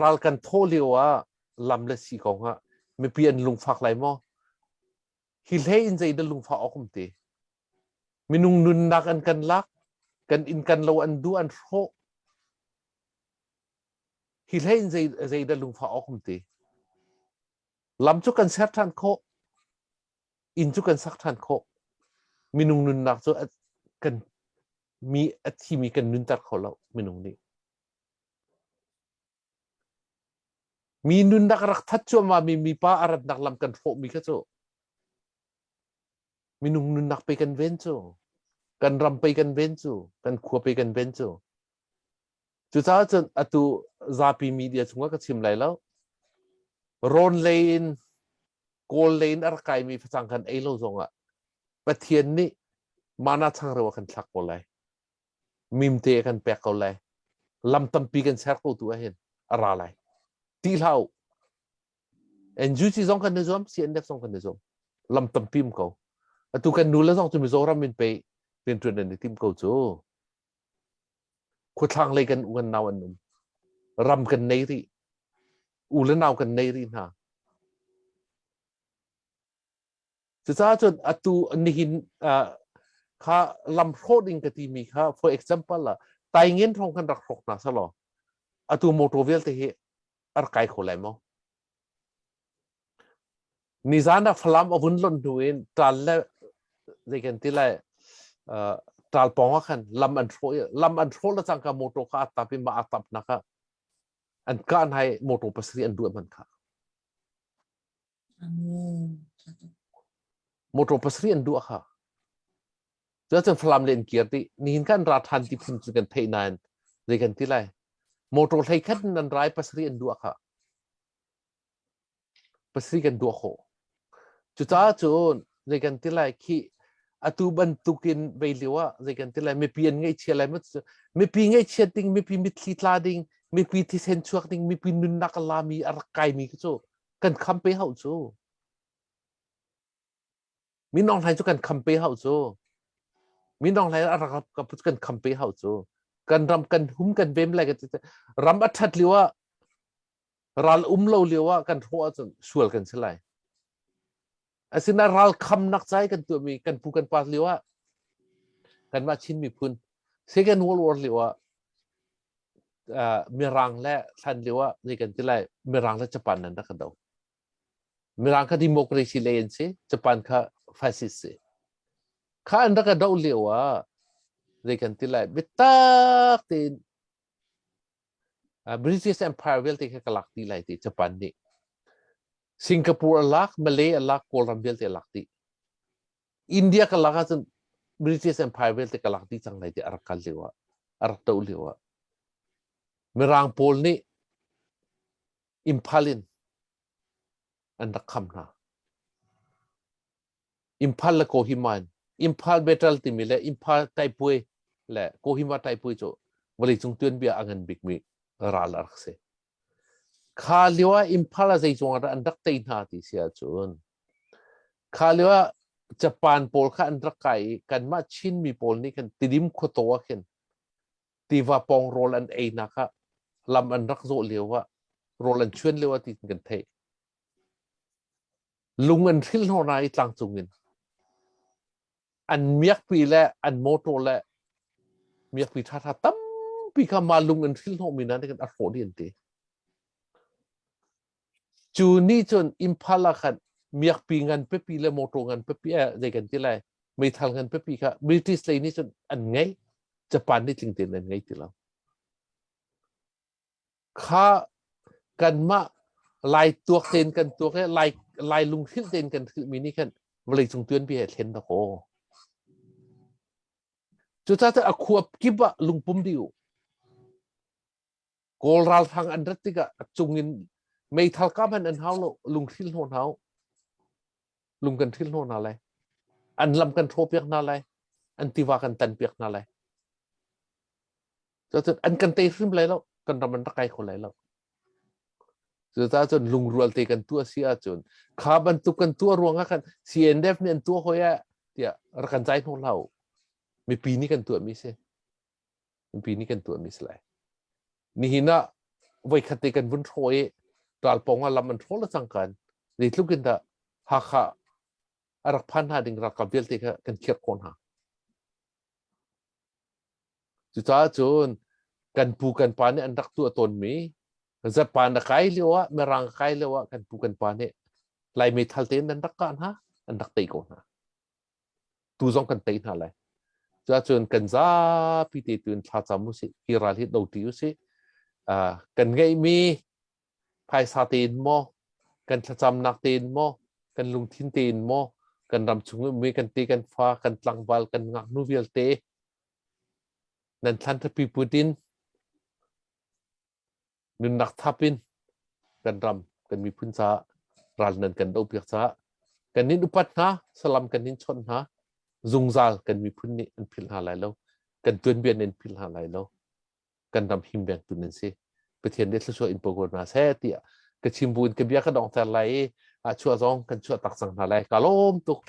Ral kan thawh lio ah lam le si kong ah mipi an lungfak lai maw? Hi hlei in zeidah lungfah awk um ti? Minung nunnak an kan lak, kan inn kan lo an duh an hrawh. Hi hlei in zei zeidah lungfah awk um ti? Lam cu kan ser ṭhan khawh, inn cu kan sak ṭhan khawh. Minung nunnak cu kan mi a thimi kan nunter kho lo minung nih. Mi nunnak rak that cuahmah mi mipa a ratnak lam kan hrawhmi kha cu minung nunnak pei kan ven cu kan ram pei kan ven cu kan khua pei kan ven cu. Cucaah cun atu zapi media chungah ka chim lai lo. Rawn lei in Kawl lei in a rak kaimi facang kan ei lo zongah Pathian nih mana changreu a kan thlak ko lai. Mimte a kan pek ko lai. Lam tampi kan ser ko tu ahhin a ra lai. Ti hlah u. NUG zong kan i zuam, CNF zong kan i zuam. Lam tampi um ko. Atu kan nu le zong cu Mizoram in pei rianṭuan an i tim ko cu. Khuathlang lei kan u kan nau an um. Ram kan nei rih. U le nau kan nei rih hna. Cucaah cun atu nihin kha lam hrawh ding ka timi kha, for example ah, Taingen hrawng kan rak hrawk hna selaw atu motor vialte hi a rak kai kho lai maw? Nizan ah Falam a vun lonh hnu in ṭal le zei kan ti lai, ṭal pawng ah khan lam an hrawh i lam an hrawh le cangka motor kha a tap i mah a tapnak ah an kah hna i motor pasarih an duah hman kha. Motor pasarih an duah kha. Cuacun Falam le an kir dih. Nihin khan ra ṭhan ti phun cu kan theih nain zei kan ti lai. Motor hlei khat in an rai pasarih an duah kha. Pasarih kan duah khawh. Cucaah cun zei kan ti lai khi atu bantukin vei lio ah zei kan ti lai, mipi an ngaihchia lai, mipi ngaihchiat ding, mipi mitthli tla ding, mipi thisen chuak ding, mipi nunnak a lami a rak kaimi cu kan kham pe hau cu. Min Aung Hlaing cu kan kham pe hau cu. Min Aung Hlaing a rak kan kham pe hau cu. Kan ram kan hum kan vem lai kan ram a that lio ah, ral um lo lio ah kan hrawh ahcun sual kan si lai. Asinain ral khamnak cai kan tuahmi kan pu kan pa lio ah kanmah Chin miphun Second World War lio ah Mirang le hlan lio ah zei kan ti lai, Mirang le Japan nan rak kan do. Mirang kha democracy lei an si, Japan kha fascist si. Kha an rak ka doh lio ah zei kan ti lai, biatak tein British Empire vialte kha ka lak dih lai ti Japan nih. Singapore a lak, Malay a lak, Kawlram vialte a lak dih. India ka lak ahcun British Empire vialte ka lak dih cang lai ti a rak kal lio ah, a rak doh lio ah. Mirang pawl nih Imphal in an rak kham hna. Imphal le Kohima in Imphal Battle timi le Imphal Taipui le Kohima Taipui cu vawleicung tuanbia a ngan bikmi ral a rak si. Kha lio ah Imphal ah zeizong ah an rak tei hna ti si ahcun kha lio ah Japan pawl kha an rak kai i kanmah Chinmi pawl nih khan Tidim khuataw ah khin tiva pawng rawl an einak ah lam an rak zawh lio ah rawl an chuan lio ah ti kan theih. Lung an hrilh hnawh hna i tlangcung in an miakpi le an motor le miakpi ṭhaṭha tampi kha mah lung an hrilh hnawhmi hna nih khan a hrawh dih an ti. Cu nih cun Imphal ah khan miakpi ngan pipi le motor ngan pipi eh zei kan ti lai, meithal ngan pipi kha British lei nih cun an ngei, Japan nih tling tein an ngei ti lo. Kha kanmah Lai tuak tein kan tuak i Lai Lai lunghrilh tein kan hrilhmi nih khan vawleicung tuanbia he thlen dakaw. Cucaah a khua kip ah lungpum dih u. Kawl ralhrang an rat tikah a cung in meithal kah hmanh an hau lo, lunghril hnawh hna u. Lung kan hril hnawh hna lai. An lam kan hrawhpiak hna lai. An tiva kan tanpiak hna lai. Cucun an kan tei hrim lai lo, kan ram an rak kai kho lai lo. Cucaah cun lungrual te kan tuah si ahcun kha bantuk kan tuah ruangah khan CNF nih an tuah hoi ah tiah rak kan zai hnawh hlah u. Mipi nih kan tuahmi si. Mipi nih kan tuahmi si lai. Nihin ah Voikhat te kan vun hrawh i ral pawng ah lam an hraw le cang kan zeitluk in dah Hakha a rak phan hna ding ralkap vialte kha kan khirh khawh hna. Cucaah cun kan pu kan pa nih an rak tuah tawnmi Japan a kai lio ah, Mirang a kai lio ah kan pu kan pa nih Lai meithal tein an rak kah hna, an rak tei ko hna. Tu zong kan tei hna lai. Cuahcun kan zapi te tu in thlacam usih, hi ral hi do ti usih. Kan ngeihmi phaisa tein maw, kan thlacamnak tein maw, kan lungthin tein maw, kan ram chung ummi kan te kan fa, kan tlangval, kan ngaknu vialte nan thlan thapi putin nunnak thap in kan ram kan miphun caah ral nan kan dohpiak caah kan nin upat hna, salam kan nin chawnh hna. Zungzal kan miphun nih an philh hna lai lo, kan tuanbia nih an philh hna lai lo. Kan ram himvengtu nan si. Pathian nih thluachuah in po ko hna seh tiah ka chim bu in ka bia ka donghter lai i a chuah zong kan chuah tak cang hna lai. Ka lawm tuk.